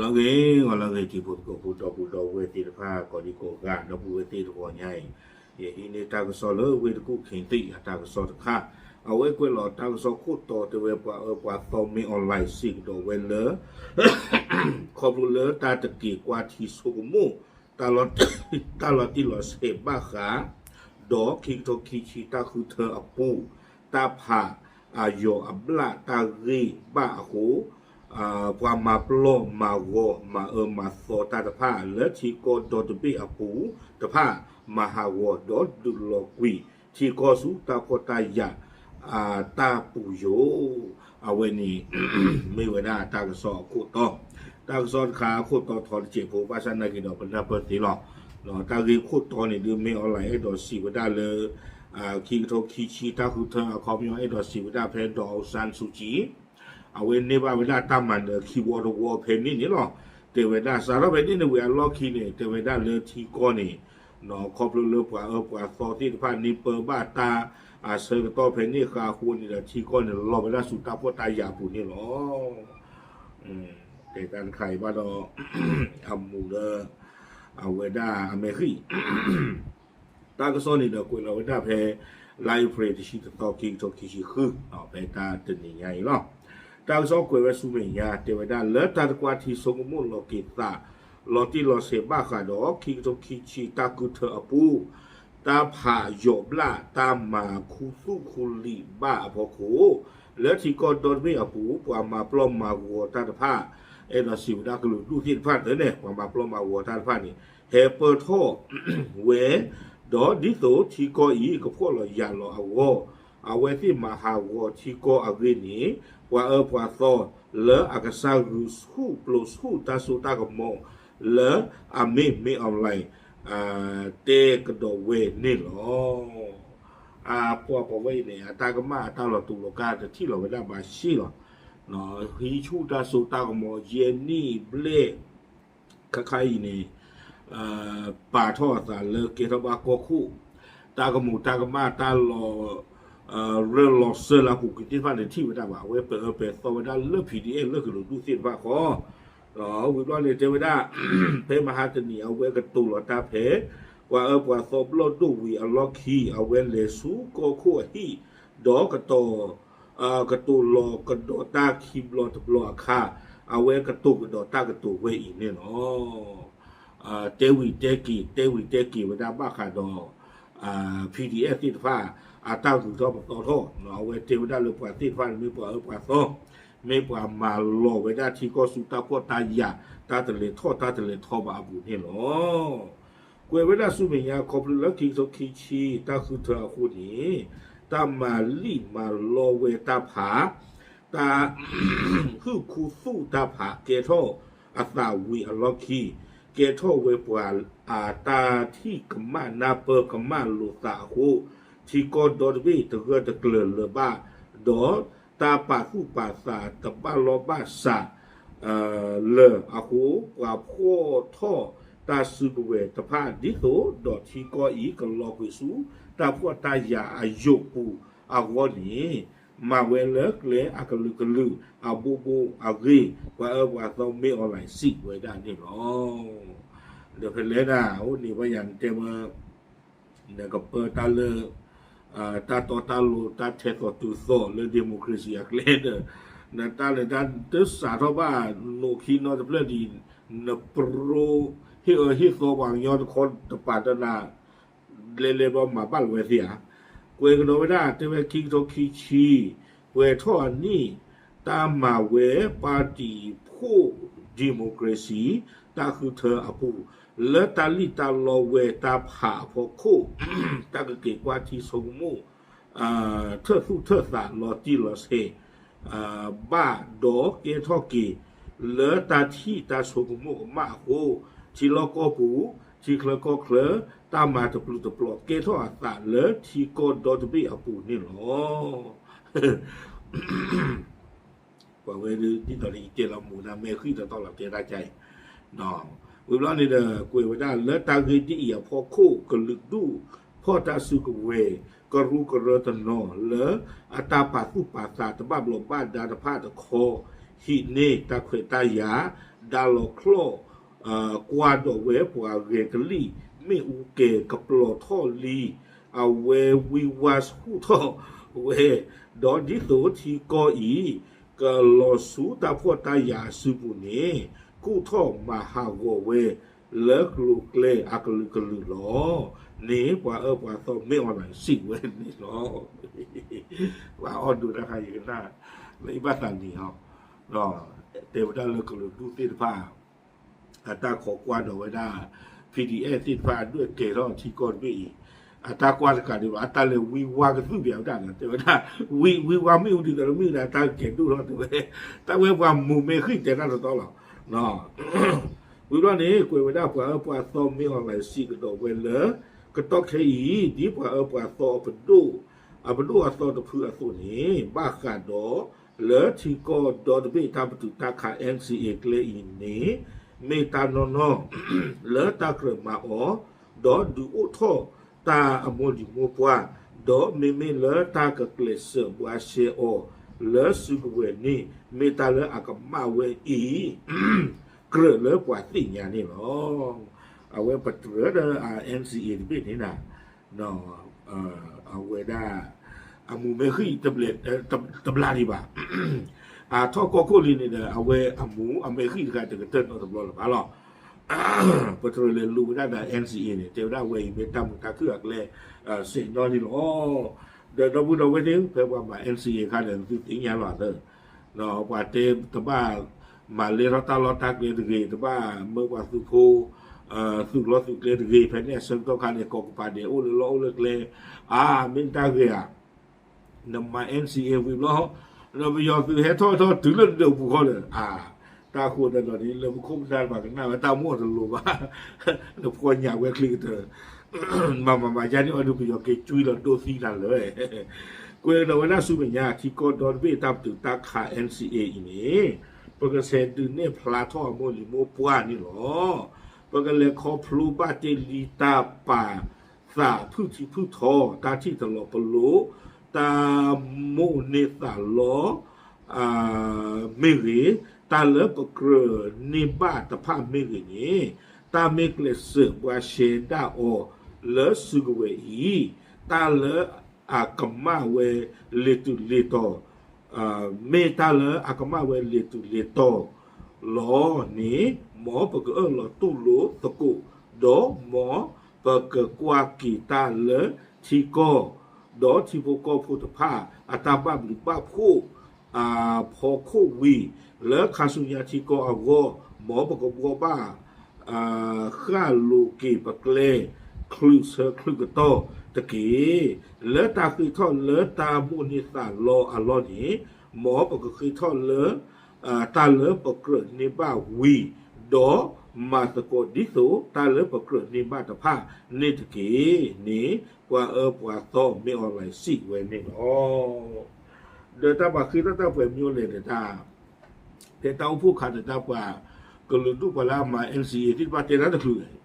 လၢအဂ့ၤ ဂီၤလၢအဂ့ၤ တံၤဖိသကိးဖိ ဒီပုၢ်ဒီဝဲၢ်သ့ၣ်တဖၣ် ကိးဒံကိးဂၤ ဒီပုၢ်ဝဲၢ်သ့ၣ်တဂီၤညါအံၤ, ယဟံးန့ၢ်တၢ်ကစီၣ်လၢဝ့ၢ်တကူၣ်ခ့သ့ၣ်အတၢ်ကစီၣ်တခါ, အဝဲကွဲးလီၤတၢ်ကစီၣ်ခိၣ်တီတဲဝဲပှၤအၢပှၤသီမ့ၢ်အီၣ်လဲၣ်စ့ၢ်ကဒီးဝဲလၢ ခီဖျိလၢတၢ်တက့ၤကွၢ်ထံဆိကမိၣ် တၢ်လီၤတံၢ်လီၤဆဲးဘၣ်ဃး ဒီးခံကထိခံဆံတၢ်ဃုထၢအပူၤ တၢ်ဖးအယိာ်အဘျၣ်တၢ်ဂ့ၢ်ဘၣ်အဃိ ပှၤမၤပျီၢ်မၤဂီၤ မၤအၢမၤသီတၢ်တဖၣ် လၢထံကီၢ်ဒီတဘ့ၣ်အပူၤတဖၣ် မၤဟးဂီၤဒီးဒုးလီၤကွံာ်ထံကီၢ်ဆူတၢ်ဖှီၣ်တၢ်ယာ် အတၢ်ပူၤယိာ်, အဝဲန့ၣ် မ့ၢ်ဝဲဒၣ်တၢ်ကစီၣ်အခိၣ်တီ, တၢ်ကစီၣ်တခါအခိၣ်တီထီတစဲးဖိ ဘၣ်ဆၣ်နာ်က့ၤဒီးပနၢ်ပၢၢ်သ့လီၤ. တၢ်ဂ့ၢ်ခိၣ်တီန့ၣ်ဒုး မ့ၢ်အီၣ်လဲၣ်အဲၣ်ဒိးစံးဝဲဒၣ်လၢ ခံကထိခံဆံတၢ်ဃုထၢအခီပညီ အဲၣ်ဒိးစံးဝဲဒၣ်ဖဲ ဒီး အောင်ဆန်းစုကြည် အဝဲန့ၢ်ဘၣ်ဝဲဒၣ်တၢ်မၤနၢၤခံဝီတဝီဖဲန့ၣ်န့ၣ်လီၤ. တဲဝဲဒၣ် စးထီၣ်ဖဲန့ၣ်န့ၣ်ဝံၤအလီၢ်ခံန့ၣ် တဲဝဲဒၣ်လၢထံကီၢ်န့ၣ် ခီဖျိလၢပှၤအၢပှၤသီသ့ၣ်တဖၣ်န့ၢ်ပၢဘၣ်တၢ်အဆၢကတီၢ်ဖဲန့ၣ်ဃါအဃိန့ၣ်ဒီး ထံကီၢ်န့ၣ်လီၤဝဲဒၣ်ဆူတၢ်ဖှီၣ်တၢ်ယာ်အပူၤန့ၣ်လီၤ. တဲတၢ်တခါအံၤဘၣ်ဒီး အမူးလၢ အဝဲဒၣ်အမဲာ်ဃံၣ် တၢ်ကစီၣ်န့ၣ်ဒီးကွဲးလီၤဝဲဒၣ်ဖဲ လါအ့ဖြ့ၣ်တဆံတသီ ခံကထိခံဆံဃု ဖဲတၢ်တနံၤညါအံၤလီၤ. တၢ်ကစီၣ်ကွဲးဝဲဆူမဲာ်ညါ တဲဝဲဒၣ်လၢတၢ်တကွၢ်ထံဆိကမိၣ်လီၤက့ၤသး လီၤတံၢ်လီၤဆဲးဘၣ်ဃးဒီး ခံကထိခံဆံတၢ်ဃုထၢအပူၤ တၢ်ဖးယိာ်ဘျၣ်တၢ်မၤခူသူၣ်ခူလံာ်ဘၣ်အဖီခိၣ် လၢထံကီၢ်ဒီတဘ့ၣ်အပူၤ ပှၤမၤပျီၢ်မၤဂီၤတၢ်တဖၣ် အဲၣ်ဒိးစံးဝဲဒၣ်ကလုာ်ဒူၣ်သ့ၣ်တဖၣ်သ့ၣ်န့ၣ် ပှၤမၤပျီၢ်မၤဂီၤတၢ်တဖၣ်န့ၣ် ဟဲပၢၢ်ထီၣ်ဝဲ ဒီးဒ်သိးထံကီၢ်အံၤကဖှီၣ်လီၤယာ်လီၤအဂီၢ် အဝဲသ့ၣ်မၤဟးဂီၤထံကီၢ်အဂ့ၢ်န့ၣ် ပှၤအၢပှၤသီလၢအကစၢ်ဂုာ်ဆူၣ်ပျိၤဆူၣ်တၢ်စိတၢ်ကမီၤ လၢအမ့ၢ်မ့ၢ်အီၣ်လဲၣ် တဲကဒီးဝဲန့ၣ်လီၤ. အပှၤပဝဲအံၤန့ၣ် အတၢ်ကမၣ်အတၢ်လီၤတူာ်လီၤကာ်တထံၣ်လီၤဝဲဒၣ်ဘၣ်ရှ့လီၤ. ဟံးဆူၣ်တၢ်စိတၢ်ကမီၤ ယဲၢ်နံၣ်ဘျဲၣ် ခါခါအံၤန့ၣ် ပာ်ထီၣ်အသးလၢကဲထီၣ်ဘၣ်ကီၢ်ခိၣ် တၢ်ကမူးတၢ်ကမၣ်တၢ်လီၤ ရၢၢ်လီၤစၢၤလၢအပူၤကွံာ်သ့ၣ်တဖၣ်န့ၣ် ထံၣ်ဝဲဒၣ်ဘၣ် အဝဲပအၢပသီဝဲဒၣ်လၢ PDF လၢကလုာ်ဒူၣ်သ့ၣ်တဖၣ်ဃီ ဒီးဝံၤဘျီန့ၣ်တဲဝဲဒၣ် ဖဲမဟါတနံၤအဝဲကတိၤလီၤတၢ်ဖဲ ပှၤအၢပှၤသီဘျီၣ်ဒိၣ်ဝံၤအလီၢ်ခံ အဝဲလဲၤဆူကီၢ်ခိၣ်အဟံၣ် ဒီးကတီၤ ကတိၤလီၤကဒီးတၢ်ခံဘျီတဘျီအခါ အဝဲကတိၤကဒီးတၢ်ကတိၤဝဲအံၤန့ၣ်လီၤ. တဲဝံၤတဲက့ၤ တဲဝံၤတဲက့ၤဝဲဒၣ်ဘၣ်ဃးဒီး PDF သ့ၣ်တဖၣ် အတၢ်ဂုၤထီၣ်ပသီထီၣ် အဝဲတဲဝဲဒၣ်လၢပှၤသ့ၣ်တဖၣ်န့ၣ်မ့ၢ်ပှၤအၢပှၤသီ မ့ၢ်ပှၤမၤလီၤဝဲဒၣ်ထံကီၢ်ဆူတၢ်ဖှီၣ်တၢ်ယာ် တၢ်တလဲၤထီၣ်တၢ်တလဲၤထီဘၣ်အပူၤန့ၣ်လီၤ. ကွဲးဝဲဒၣ်ဆူမဲာ်ညါခီဖျိလၢခံကထိခံဆံတၢ်ဃုထၢအဃိန့ၣ် တၢ်မၤလံၣ်မၤလီဝဲတၢ်ဖး တၢ် ဟုၣ်ခူသူၣ်တၢ်ဖးကဲထီၣ်အသးဝံၤအလီၢ်ခံ ကဲထီၣ်ဝဲပှၤအတၢ်ထံၣ်ကမၣ်နၢ်ပၢၢ်ကမၣ်လိာ်သးအဃိ ထံကီၢ်ဒီတဘ့ၣ်တဂၢၢ်တကျၢၤလၢၤဘၣ် ဒီးတၢ်ပာ်သူၣ်ပာ်သးတဘၣ်လီၢ်ဘၣ်စး လၢာ်အဃိ ပှၤဖှီၣ်ထီၣ်တၢ်စုကဝဲၤတဖၣ် ဒ်သိးဒီးထံကီၢ်အံၤကလီၤကွံာ်ဆူ တၢ်ဖှီၣ်တၢ်ယာ်အယိာ်ပူၤအဂီၢ်န့ၣ် မၤဝဲလၢကျဲအကလုာ်ကလုာ်အဘိဘိအဂ့ၢ် ပှၤအၢပှၤသီမ့ၢ်အီၤလဲၣ်စံးဝဲဒၣ်န့ၣ်လီၤ. ဒီးဖဲလဲၣ်ဒၣ် အိၣ်န့ၣ်ဘၣ်ယၤနတဲမၢ နကပၢတၢ်လၢ တၢ်တီတၢ်လိၤ တၢ်ထဲသိးတုၤသိးလၢ democracy အကျဲဒီး နတၢ်လဲၤတၢ်တစးထီၣ်ဘၣ် နိးခံနီတဖျၢၣ်ဒံး နပြိ ဟ့ၣ်အၢဟ့ၣ်သီပှၤကညီတခီတပၤတနၤ လဲၤလဲၤဘျီမၤဘၣ်လီၤဝဲသ့ဧါ. ကွဲးကဒီးဝဲဒၣ် တဲဝဲခံကထိခံဆံ ပှဲၤထီၣ်အနံၣ် တၢ်မၤဝဲ ပါတီ ဖှိၣ် democracy တၢ်ဃုထၢအပူၤ လၢတၢ်လံၣ်တၢ်လီဝဲတၢ်ဖးအဖီခိၣ် တၢ်ကက့ၤကွၢ်ထံဆိကမိၣ် ထၢၣ်သူၣ်ထၢၣ်သးလီၤတံၢ်လီၤဆဲး ဘၣ်ဒီးကဲထီၣ်က့ၤ လၢတၢ်ထံၣ်တၢ်ဆိကမိၣ်ကမၣ်အဃိ ထံလီၢ်ကီၢ်ပူၤ ထံချၢကီၢ်ချၢ တၢ်မၤတပျုာ်တပျီၤကဲထီၣ်အသးလၢထံကီၢ်ဒီတဘ့ၣ်အပူၤန့ၣ်လီၤ. ပှၤဝဲဒ်သိးန့ၣ် ယတဲလီၤမူးဒၣ်မဲာ်ဃံၣ်တတီၢ်လီၤတဲတၢ်ကါအံၤ ဝံၤဘျီန့ၣ်ဒီး ကွဲးဝဲဒၣ်လၢတၢ်ဂ့ၢ်ဒ်အံၤအဖီခိၣ် ကလုာ်ဒူၣ်ဖီၣ်တၢ်စုကဝဲၤ ကရူၢ်ကရၢတနီၤလၢ အတၢ်ပာ်သူၣ်ပာ်သးတဘၣ်ဘျီးဘၣ်ဒါတဖၣ်တခီ ဟံးန့ၢ်တၢ်ခွဲးတၢ်ယာ် ဒါလီၤချီၣ် ကွၢ်ဒီးဝဲပှၤဂဲၤကလံၣ် မ့ၣ်အူကဲၤကပျီၤထီၣ်လံ အဝဲဝံဝါဆူၣ်ထီၣ်ဝဲ, ဒီးဒ်သိးထံကီၢ်အံၤ ကလီၤဆူတၢ်ဖှီၣ်တၢ်ယာ်အစုပူၤန့ၣ် ကူၣ်ထီၣ်မၤဟးဂီၤဝဲ လၢကျိၤကျဲအကလုာ်ကလုာ်လီၤန့ၣ် ပှၤအၢပှၤသီမ့ၢ်အီၤလၢစံးဝဲန့ၣ်လီၤ. ပှၤအီၣ်ဒိးတၢ်ခါယကနၣ် လၢအံၤဘၣ်သးနံၤဟီ ဒီးတဲဝဲဒၣ်လၢကလုာ်ဒူၣ်သ့ၣ်တဖၣ် အတၢ်ခိးကွၢ်ဒီးဝဲဒၣ် PDF သ့ၣ်တဖၣ်အဒွဲၣ်ကဲထီၣ်ထံကီၢ်တဘ့ၣ်အံၤ အတၢ်ကွၢ်တကးဒံးဘၣ် အတၢ်လဲၤဝံဝါကသူၣ်ပၠးဝဲဒၣ်ဒီး တဲဝဲဒၣ် ဝံဝါမ့ၣ်အူဒ်သိးလၢမ့ၣ်အူဒၣ်တၢ်ကဲၤဒိၣ်ထီၣ်တဲဝဲ တၢ်ဝဲပှၤမူၤမဲာ်ဃံၣ်တဲတၢ်တတီလီၤ. ဝံၤဘျီန့ၣ် ကွဲးဝဲဒၣ်ပှၤအၢပှၤသီမ့ၢ်အီၤလၢစံးကဒီးဝဲလၢ ကတီၢ်ခဲအံၤ ဒ်ပှၤအၢပှၤသီအပဒိၣ် အပဒိၣ်အသီတဖုအသိးန့ၣ် ဘၣ်ဃးဒီးလၢထံကီၢ်ဒီတဘ့ၣ်တၢ်ပတုာ်တၢ်ခး NCA ကျဲအံၤန့ၣ် မ့ၢ်တၢ်နီၢ်နီၢ် လၢတၢ်ကြၢးမၤအီၤ ဒီးဒုးအိၣ်ထီၣ်တၢ်အမိၢ်လံၤမိၢ်ပှၢ် ဒီးမ့မ့ၢ်လၢတၢ်ကကျဲးစၢးဘှါရှဲအီၤ လၢစုကဝဲၤန့ၣ် မ့ၢ်တၢ်လၢအကမၣ်ဝဲအံၤ ကြၢးလၢပှၤသ့ၣ်ညါန့ၣ်လီၤ. အဝဲပတြၢၤဒီး NCA တဘ့ၣ်န့ၣ် အဝဲဒၣ် အမူၤမဲာ်ဃံၣ်တဘျးဒံးဘၣ် အထီၣ်ကီၢ်ခိၣ်လံန့ၣ်ဒီး အဝဲအမူၤအမဲာ်ဃံၣ်တခါတကတၢၢ်နီတဘျီလၢၤဘၣ်လီၤ. ပတြၢၤလဲၤလူၤဝဲဒၣ်ဒီး NCA န့ၣ် တဲဝဲဒၣ်ဝဲအံၤမ့ၢ်တၢ်မုာ်တၢ်ခုၣ်အကျဲ စဲးနီၣ်န့ၣ်လီၤ. ဒီးဒီပုၢ်ဒီဝဲၢ်သ့ၣ်ဧၢ ဖဲပှၤမၤ NCA အခါဒီး သုသ့ၣ်ညါလီၤသၢ ပှၤတဲတဘၣ်မၤလဲၢ်ထီၣ်တၢ်လီၢ်တၢ်ကျဲတဂ့ၤ, တဘၣ်မၢပှၤသုးဖိ သုးလီၢ်သုးကျဲတဂ့ၤ, ဖဲန့ၣ်အဆၢကတီၢ်ခါန့ၣ် ကိးကပၤဒဲးအိၣ်လၢလီၢ်အိၣ်လၢကျဲ, အါ မ့ၢ်တၢ်ဂ့ၤဧါ. နမၤ NCA ဝံၤဘျီ နပယီၤသုးဟဲထီၣ်ထီၣ်တုၤလၢနဒၢးပူၤဃီဒီး အါ တၢ်ဃိဒီးဒီးန့ၣ် လၢပခိၣ်ပနၢ်တဖၣ်ကနၣ်ဝဲတၢ်မိၣ်တလိၤဘၣ်, နဖှီၣ်ညၣ်ဝဲချံကတၢၢ် မၤမၤမၤယါန့ၣ်အီၤဒုး ပယီၤက့ၤကွံလီၤဒိသံနၤလၢ ကွဲးဒီးဝဲဒၣ်ဆူမဲာ်ညါ ထံကီၢ်ဒီတဘ့ၣ်တၢ်ပတုာ်တၢ်ခး NCA အံၤန့ၣ် ပကဆဲးဒုးနဲၣ်ဖျါထီၣ်အမိၢ်လံၤမိၢ်ပှၢ်န့ၣ်လီၤ. ပကလဲၤခီဖျိဘၣ်တ့ၢ်လံတၢ်ပာ်သးဖုၣ်ထံဖုၣ်ထီ တၢ်ထံၣ်တလီၤပလိာ် တၢ်မိၣ်န့ၢ်သးလီ မ့ၢ်ဂ့ၤ, တၢ်လၢပကြၢးန့ၢ်ဘၣ်တဖၣ်မ့ၢ်ဂ့ၤန့ၣ်, တၢ်မ့ၢ်ကျဲးစၢးဘှါရှဲဒၣ်အီၤလၢစုကဝဲၤအံၤ, တၢ်လၢအကမၣ်ဝဲလ့ၤတုၤလ့ၤတီၤ, မ့ၢ်တၢ်လၢအကမၣ်ဝဲလ့ၤတုၤလ့ၤတီၤလီၤန့ၣ်, မ်ပကအၢၣ်လီၤတူၢ်လိာ်သကိး, ဒီးမ်ပကကွၢ်က့ၤတၢ်လၢထံကီၢ် ဒီးထံဖိကီၢ်ဖိတဖၣ် အတၢ်ဘၣ်ဘျုးဘၣ်ဖှိၣ် အဖီခိၣ်ဝံၤ လၢခါဆူညါထံကီၢ်အဂီၢ် မ်ပကဘှီဘၣ် ဃၣ်လိၤက့ၤပကျဲ ချုးဆၢချုးကတီၢ်တက့ၢ်. လၢတၢ်ဃ့ထီၣ်လၢတၢ်မိၣ်န့ၢ်သးလီအလီၢ်န့ၣ် မ်ပကဃ့ထီၣ်လၢ တၢ်လၢပကြၢးန့ၢ်ဘၣ်ဝံၤ, ဒီးမၤသကိးဒ်သိးတၢ်လၢပကြၢးန့ၢ်ဘၣ်တဖၣ်န့ၣ်တက့ၢ်န့ၣ် ပှၤအၢပှၤသီမ့ၢ်အီၤလၢစံးဝဲန့ၣ်လီၤ. ဒီးတၢ်ပှၤဃ့ထီၣ်တၢ်ပှဲၤမံၤလဲၣ်ဒီးတၢ် ဖဲတၢ်အိၣ်ဖှိၣ်ခါဒီးတၢ်ပှၤကလုာ်ဒူၣ်ပှၤလၢအမၤ NCA သ့ၣ်တဖၣ်တဲတၢ်တချုးလဲၣ်,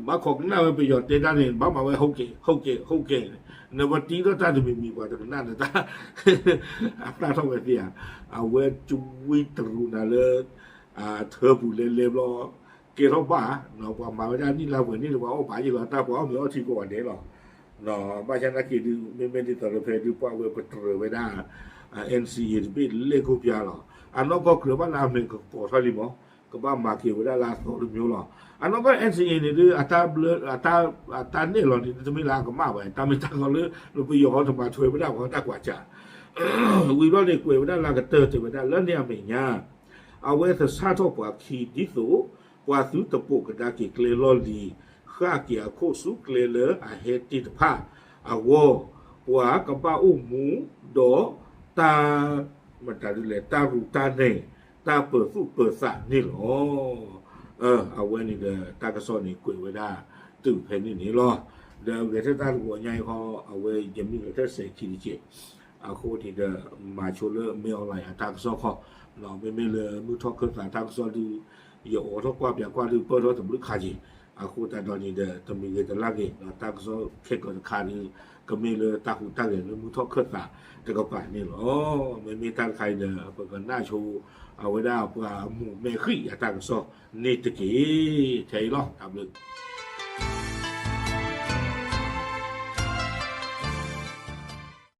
ဘၣ်ခိးကနၣ်ဝဲပယီၤတဲတၢ်န့ၣ် ဘၣ်မၤဝဲ ဟုတ်ကဲ့ ဟုတ်ကဲ့ ဟုတ်ကဲ့ နပတံထီၣ်တၢ်တမံၤမံၤပှၤတကနၣ်ဒီးတၢ် အသၣ်ထီၣ်ဝဲသ့ဧါ, အဝဲကဝံတရူးနၤလၢ ထၢပူၤလဲၤလဲၤဘျီ ကဲထီၣ်ဘၣ်, ပှၤမၤဝဲဒၣ်နံၣ်လါပှဲၤနံၣ်လၢပှၤအီၣ်ဘၣ်ယ့ၢ်လီၤ တၢ်ပှၤအီၣ်မ့ၤအီထံကိးဂၤဒဲးလီၤ. ဘၣ်ဆၣ်သနာ်က့ဒုး မ့မ့ၢ်ဒ်သိးဒီးဖဲဒုးပှၤဝဲပတြၢၤဝဲဒၣ် NCA တဘ့ၣ်လဲၣ်ကိးပျါလီၤ. အနီၢ်ကီၢ်ကြၢးဘၣ်လၢအမ့ၢ်ကပီၤထီၣ်လံမး ကဘၣ်မၤက့ၤဝဲဒၣ်လၢအသီတမံၤလီၤ. အနီၢ်ကီၢ် NCA န့ၣ်ဒုး အတၢ်ဘျၢ အတၢ်နဲၣ်လီၤန့ၣ် တမ့ၢ်လၢအကမၣ်ဘၣ် တၢ်မ့ၢ်တၢ်တီလၢ ပယီၤတမၤထွဲဝဲဒၣ်ပှၤတၢ်ကွၢ်စၢ် ဝံၤဘျီန့ၣ် ကွဲးဝဲဒၣ်လၢကတၢၢ်တဲဝဲဒၣ်လၢန့ၣ်အမဲာ်ညါ အဝဲသဆၣ်ထီၣ်ပှၤခံဒ်သိး ပှၤသုတပိာ်ကဒါက့ၤကျဲလီၢ်လံၤ ဃၣ်က့ၤအခိၣ်ဆူကျဲလၢအဟဲတ့ၢ်တဖၣ်အဂီၢ် ပှၤကဘၣ်အိၣ်မူဒီးတၢ် မတၤဒ်လဲၣ် တၢ်ရူးတၢ်နဲၣ် တၢ်ပၢၤသူၣ်ပၢၤသးန့ၣ်လီၤ. အဝဲန့ၣ်ဒီးတၢ်ကစီၣ်န့ၣ်ကွဲးဝဲဒၣ်တုၤဖဲန့ၣ်န့ၣ်လီၤ. ဒီးဂဲၤထၢၣ်တၢ်တဘျီညါအံၤဃီ အဝဲယမ့ၢ်ဂဲၤထၢၣ်စဲးခံတက့ၢ် အဃိန့ၣ်ဒီး မၤဆိလၢမ့ၢ် online အတၢ်ကစီၣ်ခီ မ့မ့ၢ်လၢမုၢ်ထီၣ်ခၢၣ်သးတၢ်ကစီၣ်ဒုး ယအိးထီၣ်ကွၢ်ပၠးကွၢ်ဒုးပၢၢ်ထီၣ်တဘျုးခါက့ၤ အဃိသတးဒီးန့ၣ်ဒီး တမံၤဂ့ၤတလၢ်ဂ့ၤ တၢ်ကစီၣ်ခဲကိာ်တခါဒုး ကမ့ၢ်လၢတၢ်ဟူးတၢ်ဂဲၤလၢမုၢ်ထီၣ်ခၢၣ်သးတကပၤန့ၣ်လီၤ. မ့မ့ၢ်တၢ်တခါအံၤဒီး ပကနၢ်ဆိ အဝဲဒၣ်ပှၤမိၢ်မဲာ်ဃံၣ်အတၢ်ကစီၣ်န့ၣ်တက့ၢ်. ထဲအံၤလီၤ. တၢ်ဘျုး